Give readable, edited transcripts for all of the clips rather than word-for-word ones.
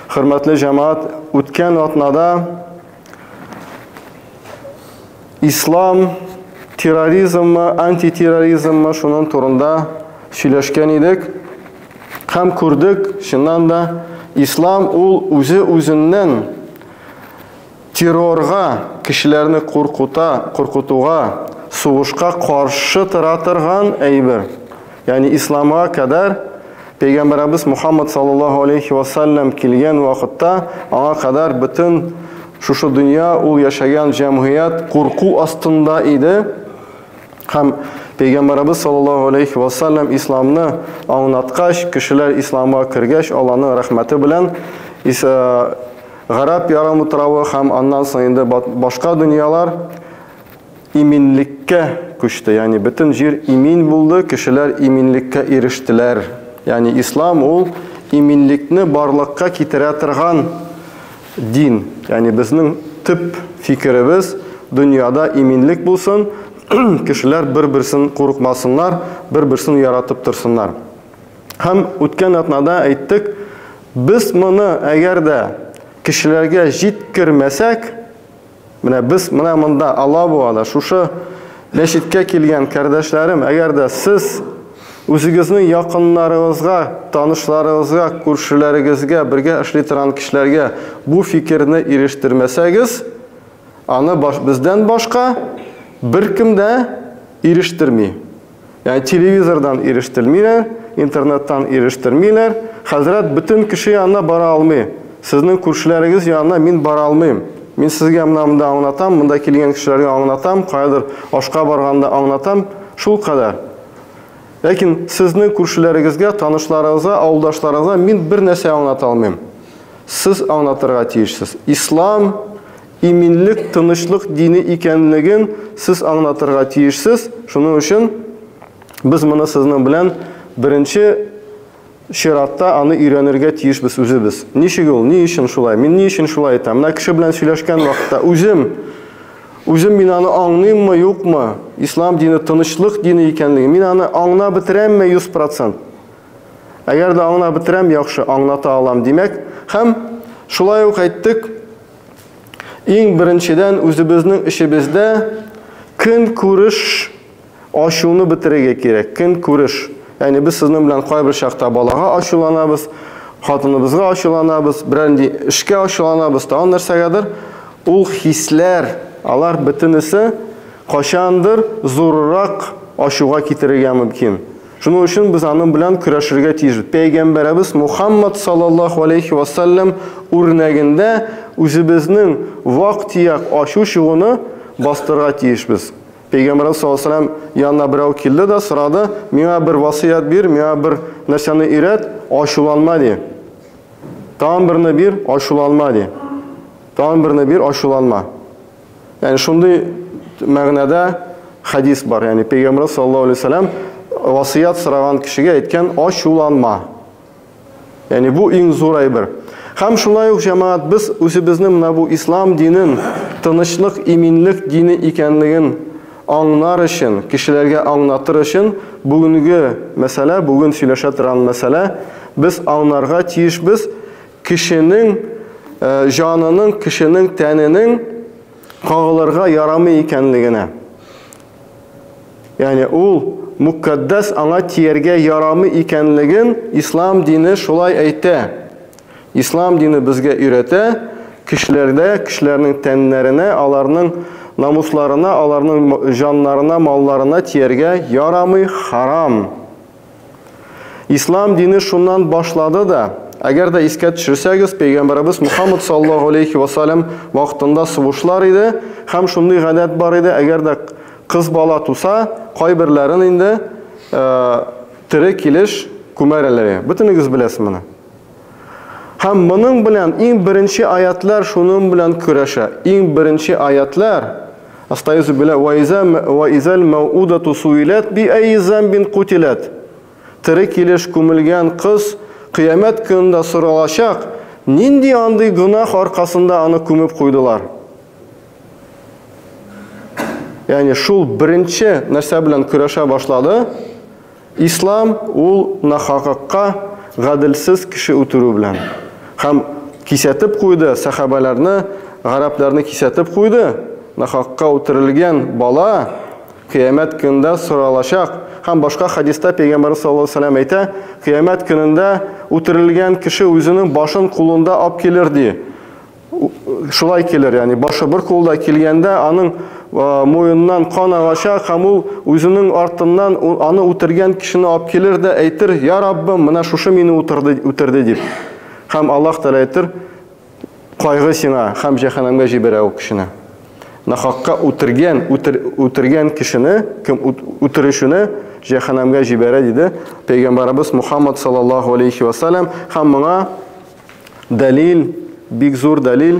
Хөрмәтле җәмәгать, үткән атнада ислам терроризммы, антитерроризммы шуның турында сөйләшкән идек. Һәм күрдек, чыннан да, ислам ул үзе үзеннән террорга, кешеләрне куркута, куркытуга, сугышка каршы тора торган әйбер. Ягъни исламга кадәр Пәйгамбәребез Мухаммад саллаллаһу алейхи ва саллям килгән вакытта аңа кадәр бөтен шушы дөнья, ул яшәгән җәмгыять курку астында иде. Һәм Пәйгамбәребез саллаллаһу алейхи ва саллям исламны аңлаткач, кешеләр исламга кергәч, Аллаһның рәхмәте белән Гарәп ярымутравы һәм аннан соң инде башка дөньялар иминлеккә күчте. Ягъни бөтен җир имин булды, кешеләр иминлеккә ирештеләр. Ягъни ислам ул иминлекне барлыкка китерә торган дин. Ягъни безнең төп фикеребез дөньяда иминлек булсын, кешеләр бер-берсен курыкмасыннар, бер-берсен яратып торсыннар. Һәм үткән атнада әйттек, без моны әгәр дә кешеләргә җиткермәсәк, менә без менә монда Алабугада шушы мәчеткә килгән кардәшләрем, әгәр дә сез үзегезнең якыннарыгызга, танышларыгызга, күршеләрегезгә, бергә эшли торган кешеләргә бу фикерне ирештермәсәгез, аны баш, бездән башка беркем дә ирештерми. Ягъни телевизордан ирештермиләр, интернеттан ирештермиләр. Хәзрәт бөтен кеше янына бара алмый. Сезнең күршеләрегез янына мин бара алмыйм. Мин сезгә менә монда аңлатам, монда килгән кешеләргә аңлатам, каядыр ашка барганда аңлатам, шул кадәр. Ләкин сезнең күршеләрегезгә, танышларыгызга, авылдашларыгызга мин бер нәрсә аңлата алмыйм. Сез аңлатырга тиешсез. Ислам иминлек, тынычлык дине икәнлеген сез аңлатырга тиешсез. Шуның өчен без моны сезнең белән беренче чиратта аны өйрәнергә тиешбез үзебез. Ничек ул? Ни өчен шулай? Мин ни өчен шулай әйтәм? Менә кеше белән сөйләшкән вакытта үзем үзем мин аны аңлыйммы, юкмы? Ислам дине тынычлык дине икәнлеген мин аны аңлап бетерәмме 100%? Әгәр дә аңлап бетерәм, яхшы, аңлата алам, димәк. Һәм шулай ук әйттек, иң беренчедән үзебезнең эшебездә көнкүреш ачуны бетерергә кирәк. Көнкүреш. Ягъни без сезнең белән кайбер чакта балага ачуланабыз, хатыныбызга ачуланабыз, берәр нинди эшкә ачуланабыз, тагын нәрсәгәдер. Ул хисләр, алар бөтенесе кайчандыр зуррак ачуга китерергә мөмкин. Шуның өчен без аның белән көрәшергә тиеш. Пәйгамбәребез Мухаммад саллаллаху алейхи ва саллям үрнәгендә үзебезнең вак-төяк ачу чыгуны бастырырга тиешбез. Пәйгамбәребез саллаллаху алейхи ва саллям янына берәү килде дә сорады: "Миңа бер васыять бир, миңа бер нәрсәне өйрәт, ачуланма" ди. Тагын берне бир, ачуланма ди. Тагын берне бир, ачуланма. Ягъни шундый мәгънәдә хадис бар. Ягъни Пәйгамбер саллаллаһу алейһи вәсәлләм васыят сораган кешегә әйткән ачуланма. Ягъни бу иң зур әйбер. Һәм шулай ук җәмәгать без үзебезнең менә бу ислам динен тынычлык, иминлек дине икәнлеген аңнар өчен, кешеләргә аңлатыр өчен бүгенге мәсьәлә, бүген сөйләшә торган мәсьәлә, без аңларга тиешбез кешенең җанының, кешенең тәненең кагылырга ярамый икәнлегенә. Ягъни ул мукаддас аңа тияргә ярамый икәнлеген ислам дине шулай әйтә. Ислам дине безгә өйрәтә, кешеләрдә, кешеләрнең тәннәренә, аларның намусларына, аларның җаннарына, малларына тияргә ярамый, харам. Ислам дине шуннан башлады да, әгәр дә искә төшерсәгез, пәйгамбәребез Мухаммад саллаллаһу алейхи ва саллям вакытында сугышлар иде һәм шундый гадәт бар иде, әгәр дә кыз бала туса, кайберләрен инде тере килеш күмәрәләр. Бөтенегез беләсез моны. Һәм моның белән иң беренче аятлар шуның белән көрәшә. Иң беренче аятлар Астаизу билла ва иза ва изал маудату суилат би айи замбин кутилат. Тере килеш күмелгән кыз кыямәт көнендә соралачак, нинди андый гөнаһ аркасында аны күмеп куйдылар? Ягъни шул беренче нәрсә белән көрәшә башлады. Ислам ул нахакка гаделсез кеше үтерү белән. Һәм кисәтеп куйды, сәхабәләрне, гарәпләрне кисәтеп куйды. Нахакка үтерелгән бала кыямәт көнендә соралачак. Һәм башка хадиста Пәйгамбәрбез саллаллаһу алейһи ва сәлләм әйтә, кыямәт көнендә үтерелгән кеше үзенең башын кулында алып килер ди. Шулай килер, ягъни башы бер кулда килгәндә аның муеныннан кан агачак һәм ул үзенең артыннан аны үтергән кешене алып килер дә әйтер, я Раббым, менә шушы мине үтерде, үтерде дип. Һәм Аллаһ Тәгалә әйтер, кайгы сиңа һәм җәһәннәмгә җибәрә ул кешене. Нахакка үтергән, үтер, үтергән кешене, кем үтерүчене җәһәннәмгә җибәрә диде Пәйгамбәребез Мухаммад саллаллаһу алейхи ва саллям. Һәм моңа дәлил, бик зур дәлил.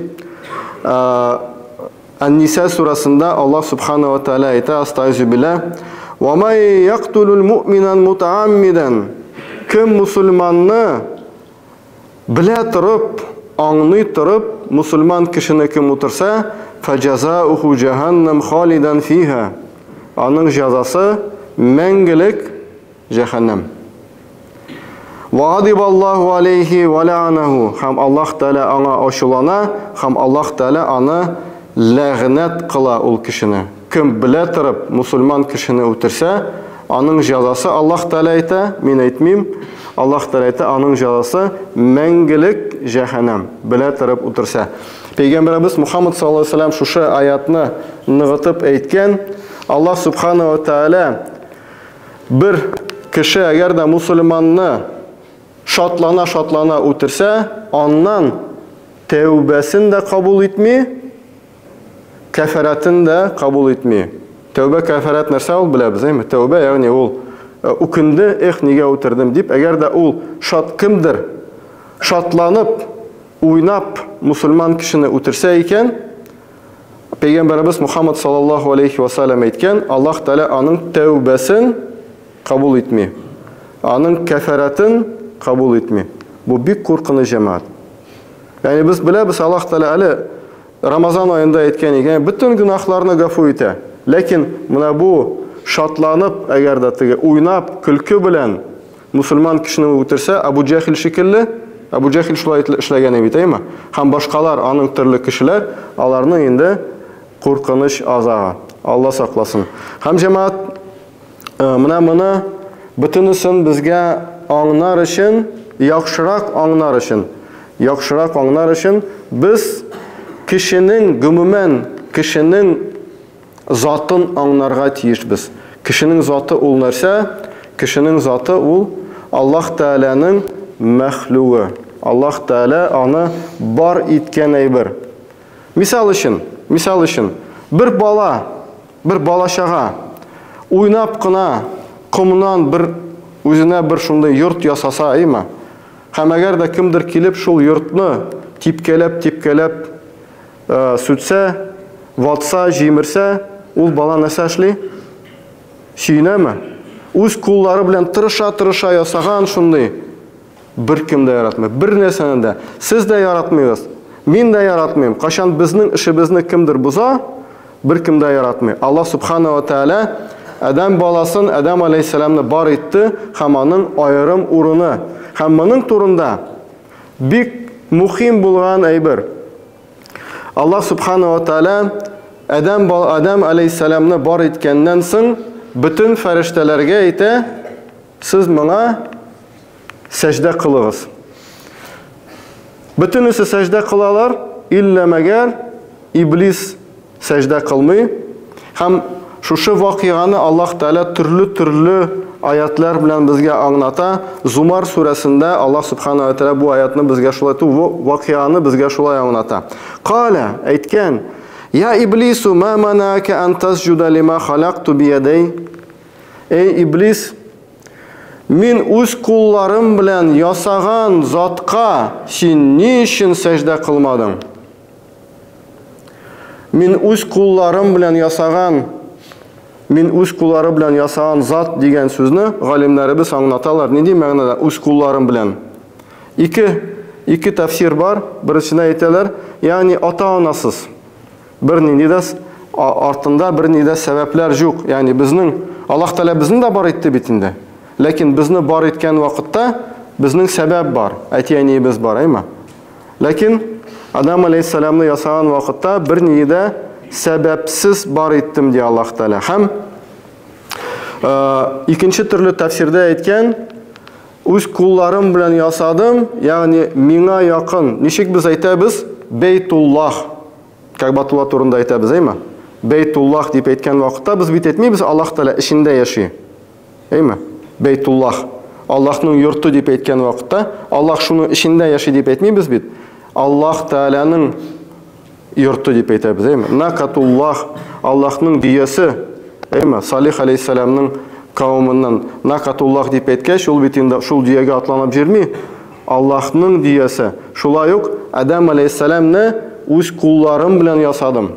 Ан-Ниса сурасында Аллаһ субхана ва тааля әйтә, астагыйзу билла, "Ва май яктулул муъминан мутааммидан" Кем мусульманны белә торып, аңлый торып, мусульман кешене кем утырса, фаҗазауху җәһәннәм халидан фиха. Аның җәзасы мәңгелек җәһәннәм. Ва Аллаху алейхи ва ла'анаху. Һәм Аллаһ Тәгалә аңа ачулана, һәм Аллаһ Тәгалә аны ләгънәт кыла ул кешене. Кем белә торып мусульман кешене үтерсә, аның җәзасы Аллаһ Тәгалә әйтә, мин әйтмим. Аллаһ Тәгалә әйтә, аның җәзасы мәңгелек җәһәннәм, белә торып үтерсә. Пәйгамбәребез Мухаммад саллаллаһу алейһи ва сәлләм шушы аятны ныгытып әйткән. Аллаһ субхана ва тәгалә бер кеше әгәр дә мусульманны шатлана-шатлана үтерсә, аннан тәүбәсен дә кабул итми, кәфәрәтен дә кабул итми. Тәүбә кәфәрәт нәрсә ул беләбез, әйме? Тәүбә, ягъни ул үкенде, эх, нигә үтердем дип, әгәр дә ул шат кемдер шатланып, уйнап мусульман кешене үтерсә икән, Пәйгамбәребез Мухаммад саллаллаһу алейхи ва саллям әйткән, Аллаһ Тәгалә аның тәүбәсен кабул итми. Аның кәфәрәтен кабул итми. Бу бик куркыныч җәмәгать. Ягъни без беләбез, Аллаһ Тәгалә әле Рамазан аенда әйткән икән, бөтен гөнаһларны гафу итә. Ләкин менә бу шатланып, әгәр дә теге уйнап, көлке белән мусульман кешене үтерсә, Абу Җәхил шикелле, Абу Җәхил шулай эшләгән бит, әйме? Һәм башкалар, аның төрле кешеләр, аларның инде куркыныч азагы. Алла сакласын. Һәм җәмәгать, менә моны бөтенесен безгә аңнар өчен, яхшырак аңнар өчен, яхшырак аңнар өчен без кешенең, гомумән, кешенең затын аңнарга тиешбез. Кешенең заты ул нәрсә? Кешенең заты ул Аллаһ Тәгаләнең мәхлугы. Аллаһ Тәгалә аны бар иткән әйбер. Мисал өчен, мисал өчен, бер бала, бер балачага уйнап кына комнан бер үзенә бер шундый йорт ясаса, әйме? Һәм әгәр дә кемдер килеп шул йортны типкәләп-типкәләп сүтсә, ватса, җимерсә, ул бала нәрсә эшли? Сөенәме? Үз куллары белән тырыша-тырыша ясаган шундый беркем дә яратмый. Бер нәрсәне дә. Сез дә яратмыйгыз. Мин дә яратмыйм. Кайчан безнең эшебезне кемдер боза, беркем дә яратмый. Аллаһ субхана ва тааля Адәм баласын, Адәм алейһиссәламны бар итте һәм аның аерым урыны. Һәм моның турында бик мухим булган әйбер. Аллаһ субхана ва тааля Адәм Адәм алейһиссәламны бар иткәннән соң бөтен фәрештәләргә әйтә, сез моңа сәҗдә кылыгыз. Бөтенесе сәҗдә кылалар, иллә мәгәр иблис сәҗдә кылмый. Һәм шушы вакыйганы Аллаһ Тәгалә төрле-төрле аятлар белән безгә аңлата. Зумар сүрәсендә Аллаһ Субхана ва Тәгалә бу аятны безгә шулай ту вакыйганы безгә шулай аңлата. Каля әйткән: "Я иблису ма манака ан тасҗуда лима халакту биядәй?" Эй иблис, мин үз кулларым белән ясаган затка син ни өчен сәҗдә кылмадың? Мин үз кулларым белән ясаган, мин үз куллары белән ясаган зат дигән сүзне галимнәребез аңлаталар. Нинди мәгънәдә үз кулларым белән? Ике ике тәфсир бар. Беренчесендә әйтәләр, ягъни ата-анасыз. Бер нинди дә артында бер нинди дә сәбәпләр юк. Ягъни безнең Аллаһ Тәгалә безне дә бар итте бит инде. Ләкин безне бар иткән вакытта безнең сәбәп бар. Әти-әниебез бар, әйме? Ләкин Адам алейһиссәламны ясаган вакытта берние дә сәбәпсез бар иттем, ди Аллаһ Тәгалә. Һәм икенче төрле тәфсирдә әйткән, үз кулларым белән ясадым, ягъни миңа якын. Ничек без әйтәбез? Бейтуллаһ. Кәгъбатулла турында әйтәбез, әйме? Бейтуллаһ дип әйткән вакытта без бит әйтмибез, Аллаһ Тәгалә эчендә яши. Әйме? Бейтуллаһ. Аллаһның йорты дип әйткән вакытта, Аллаһ шуның эчендә яши дип әйтмибез бит. Аллаһ Тәгаләнең йорты дип әйтәбез, әйме? Накатуллаһ, Аллаһның дөясе, әйме? Салих алейһиссәламның кавымыннан Накатуллаһ дип әйткәч, ул бит инде шул дөягә атланып йөрми. Аллаһның дөясе. Шулай ук Адәм алейһиссәламны үз кулларым белән ясадым.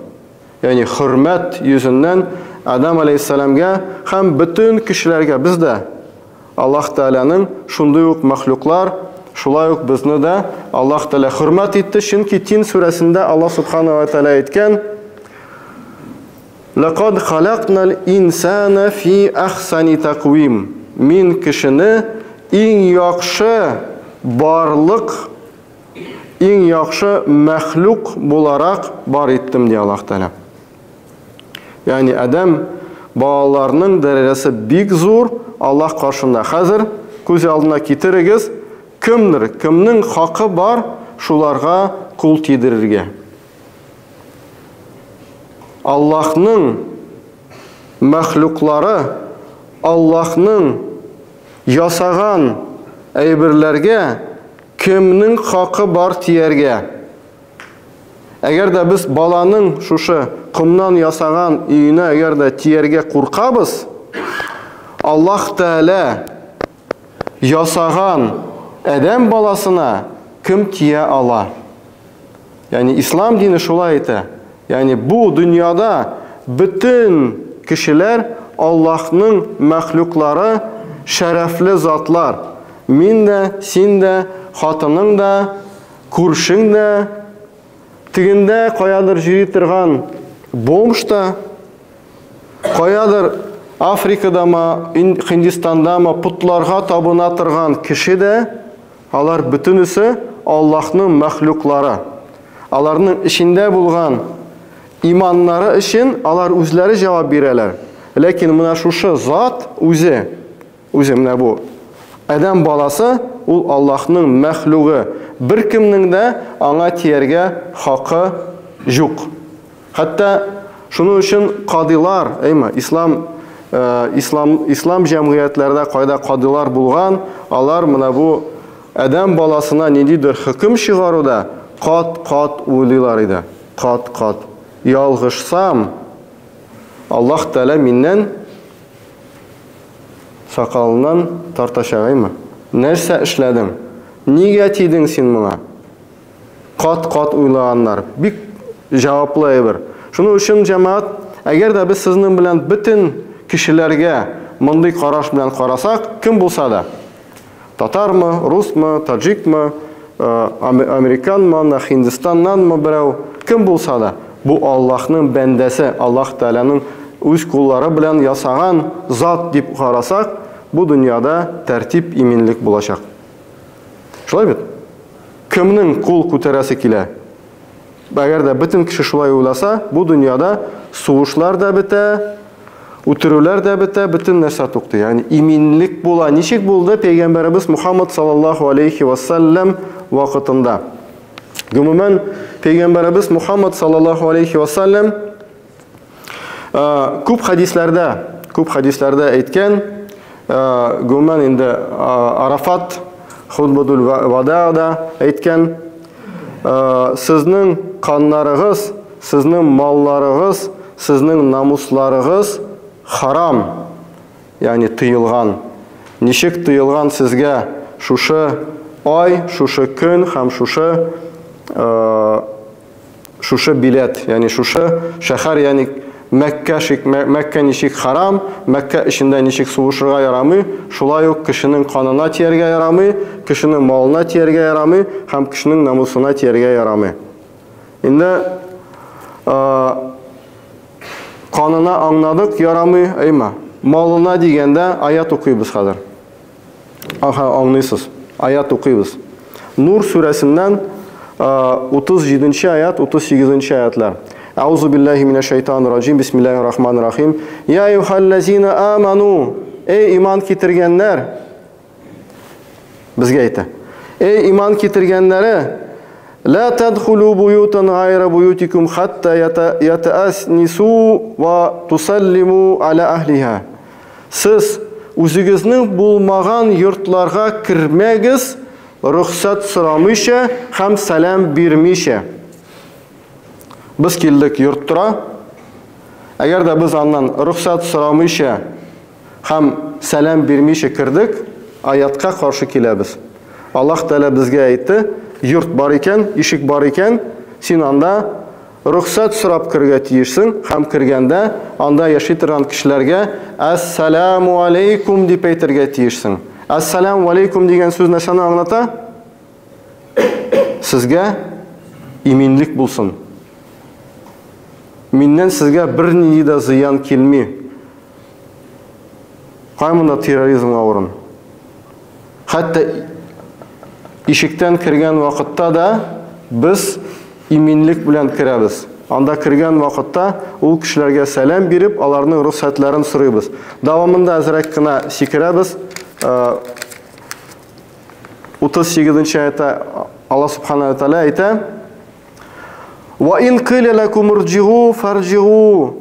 Ягъни хөрмәт йөзеннән Адам алейһиссәламгә һәм бөтен кешеләргә без дә Аллаһ Тәгаләнең шундый ук мәхлуклар, шулай ук безне дә Аллаһ Тәгалә хөрмәт итте, чөнки Тин сүрәсендә Аллаһ Субхана ва Тәгалә әйткән: Лакад халакнал инсана фи ахсани таквим. Мин кешене иң яхшы барлык Иң яхшы мәхлук буларак бар иттем, ди Аллаһ Тәгалә. Ягъни адәм балаларының дәрәҗәсе бик зур Аллаһ каршында. Хәзер күз алдына китерегез, кемдер, кемнең хакы бар шуларга кул тидерергә? Аллаһның мәхлуклары, Аллаһның ясаган әйберләргә Кемнең хакы бар тияргә? Әгәр дә без баланың шушы комнан ясаган өенә әгәр дә тияргә куркабыз, Аллаһ Тәгалә ясаган адәм баласына кем тия ала? Ягъни ислам дине шулай әйтә. Ягъни бу дөньяда бөтен кешеләр Аллаһның мәхлуклары, шәрәфле затлар. Мин дә, син дә, хатының да, күршең дә, тегендә каядыр җөри торган бомж та, каядыр Африкадамы, Һиндстандамы потларга табына торган кеше дә, алар бөтенесе Аллаһның мәхлуклары. Аларның эчендә булган иманнары өчен алар үзләре җавап бирәләр. Ләкин менә шушы зат үзе, Үзе менә бу адәм баласы, ул Аллаһның мәхлугы. Беркемнең дә аңа тияргә хакы юк. Хәтта шуның өчен кадилар, әйме, ислам э, ислам ислам җәмгыятьләрдә кайда кадилар булган, алар менә бу адәм баласына ниндидер хөкем чыгаруда кат-кат уйлыйлар иде. Кат-кат. Ялгышсам, Аллаһ Тәгалә миннән Сакалыннан тартачак, әйме? Нәрсә эшләдең? Нигә тидең син моңа? Кат-кат уйлаганнар. Бик җаваплы әйбер. Шуның өчен, җәмәгать, әгәр дә без сезнең белән бөтен кешеләргә мондый караш белән карасак, кем булса да, Татармы, русмы, таджикмы, э, американмы, анда Һиндстаннанмы берәү, кем булса да, бу Аллаһның бәндәсе, Аллаһ Тәгаләнең үз куллары белән ясаган зат дип карасак, бу дөньяда тәртип, иминлек булачак. Шулай бит? Кемнең кул күтәрәсе килә? Әгәр дә бөтен кеше шулай уйласа, бу дөньяда сугышлар да бетә, үтерүләр дә бетә, бөтен нәрсә туктый. Ягъни иминлек була. Ничек булды пәйгамбәребез Мухаммад саллаллаху алейхи ва саллям вакытында? Гомумән, пәйгамбәребез Мухаммад саллаллаху алейхи ва саллям күп хадисләрдә, күп хадисләрдә әйткән, гомумән инде Арафат хутбатул вадада әйткән, сезнең каннарыгыз, сезнең малларыгыз, сезнең намусларыгыз харам, ягъни тыелган. Ничек тыелган сезгә шушы ай, шушы көн һәм шушы шушы билет, ягъни шушы шәһәр, ягъни Мәккә шик, Мәккә ничек харам, Мәккә эчендә ничек сугышырга ярамый, шулай ук кешенең канына тияргә ярамый, кешенең малына тияргә ярамый һәм кешенең намусына тияргә ярамый. Инде канына аңладык, ярамый, әйме? Малына дигәндә аят укыйбыз хәзер. Аха, аңлыйсыз. Аят укыйбыз. Нур сүрәсеннән 37 аят, 38 аятлар. Аузу биллахи минәш шайтанир раҗим. Бисмиллахир рахманир рахим. Я әйюхәлләзина аману. Эй иман китергәннәр. Безгә әйтә. Эй иман китергәннәре, ла тадхулу буютан гайра буютикум хатта ятаснису ва тусаллиму аля ахлиха. Сез үзегезнең булмаган йортларга кермәгез, рөхсәт сорамыйча һәм сәлам бирмичә. Без килдек йорт тора. Әгәр дә без аннан рөхсәт сорамыйча һәм сәлам бирмичә кердек, аятка каршы киләбез. Аллаһ Тәгалә безгә әйтте, йорт бар икән, ишек бар икән, син анда рөхсәт сорап керергә тиешсең һәм кергәндә анда яши торган кешеләргә әссәламу алейкум дип әйтергә тиешсең. Әссәламу алейкум дигән сүз нәрсәне аңлата? Сезгә иминлек булсын. Миннән сезгә бернинди дә зыян килми. Кай монда терроризмга урын? Хәтта ишектән кергән вакытта да без иминлек белән керәбез. Анда кергән вакытта ул кешеләргә сәлам биреп, аларның рөхсәтләрен сорыйбыз. Дәвамында әзрәк кенә сикерәбез. 38 аятта Аллаһ субхана ва тааля әйтә: "Ва ин кыйла лакум ирҗигу фарҗигу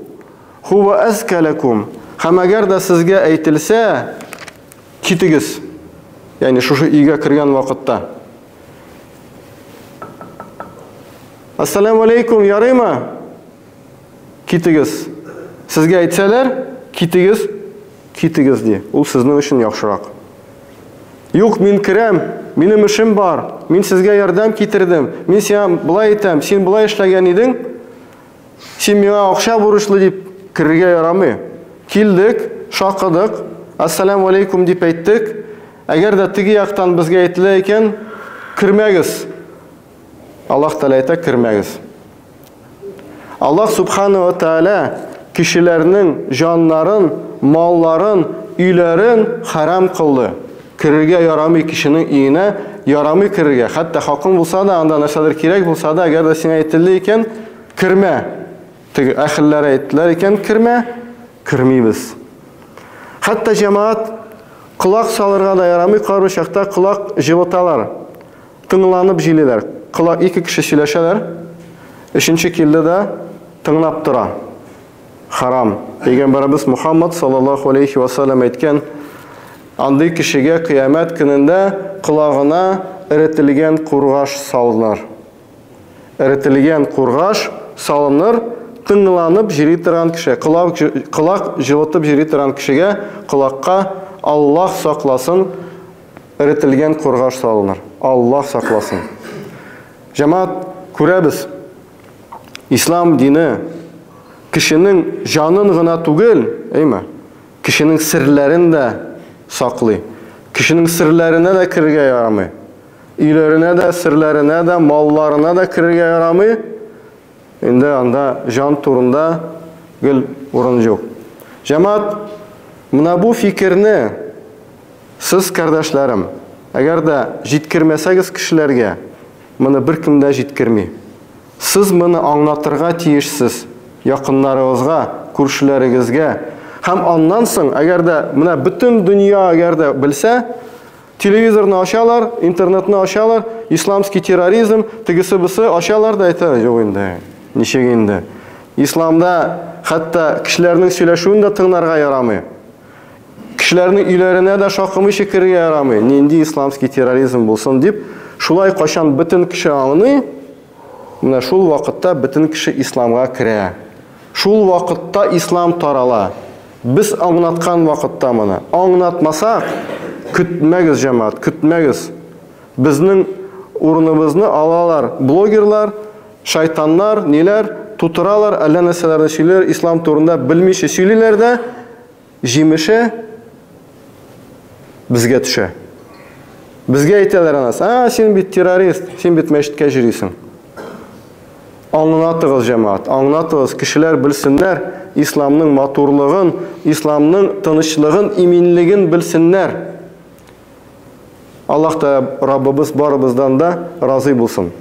хува азка лакум". Һәм әгәр дә сезгә әйтелсә, китегез. Ягъни шушы өйгә кергән вакытта. Ассаламу алейкум, ярыймы? Китегез. Сезгә әйтсәләр, китегез, китегез ди. Ул сезнең өчен яхшырак. Юк, мин керәм, минем эшем бар, мин сезгә ярдәм китердем, мин сиңа болай әйтәм, син болай эшләгән идең, син миңа акча бурычлы дип керергә ярамый. Килдек, шакыдык, ассаламу алейкум дип әйттек. Әгәр дә теге яктан безгә әйтелә икән, кермәгез. Аллаһ Тәгалә әйтә, кермәгез. Аллаһ Субхану ва Тааля кешеләрнең җаннарын, малларын, өйләрен харам кылды. Керергә ярамый кешенең өенә, ярамый керергә. Хәтта хакың булса да, анда нәрсәдер кирәк булса да, әгәр дә сиңа әйтелде икән, кермә. Теге әһелләре әйттеләр икән, кермә, кермибез. Хәтта җәмәгать колак салырга да ярамый, кайбер чакта колак җылыталар. Тыңланып җилиләр. Колак ике кеше сөйләшәләр. Өченче килде дә тыңлап тора. Харам. Пәйгамбәребез Мухаммад саллаллаху алейхи ва саллям әйткән, андый кешегә кыямәт көнендә колагына эретелгән кургаш салыныр. Эретелгән кургаш салыныр, тыңланып җыри торган кеше, колак, колак җылытып җыри торган кешегә колакка Аллаһ сакласын, эретелгән кургаш салыныр. Аллаһ сакласын. Җәмәгать, күрәбез, ислам дине кешенең җанын гына түгел, әйме, кешенең серләрен дә саклый. Кешенең серләренә дә керергә ярамый. Өйләренә дә, серләренә дә, малларына да керергә ярамый. Инде анда җан турында гел урын юк. Җәмәгать, менә бу фикерне сез, кардәшләрем, әгәр дә җиткермәсәгез кешеләргә, моны беркем дә җиткерми. Сез моны аңлатырга тиешсез якыннарыгызга, күршеләрегезгә. Һәм аннан соң, әгәр дә менә бөтен дөнья әгәр дә белсә, телевизорны ачалар, интернетны ачалар, исламский терроризм, тегесе-бусы ачалар да әйтәләр, юк инде, ничек инде. Исламда хәтта кешеләрнең сөйләшүен дә тыңларга ярамый. Кешеләрнең өйләренә дә шакымыйча керергә ярамый. Нинди исламский терроризм булсын дип, шулай кайчан бөтен кеше аңлый, менә шул вакытта бөтен кеше исламга керә. Шул вакытта ислам тарала. Без аңлаткан вакытта моны. Аңлатмасак, көтмәгез, җәмәгать, көтмәгез. Безнең урыныбызны алалар блогерлар, шайтаннар, ниләр, тутыралар, әллә нәрсәләрне сөйлиләр, ислам турында белмичә сөйлиләр дә, җимеше безгә төшә. Безгә әйтәләр анасы, а, син бит террорист, син бит мәчеткә йөрисең. Аңлатыгыз, җәмәгать, аңлатыгыз, кешеләр белсеннәр исламның матурлыгын, исламның тынычлыгын, иминлеген белсеннәр. Аллаһ та Раббыбыз барыбыздан да разый булсын.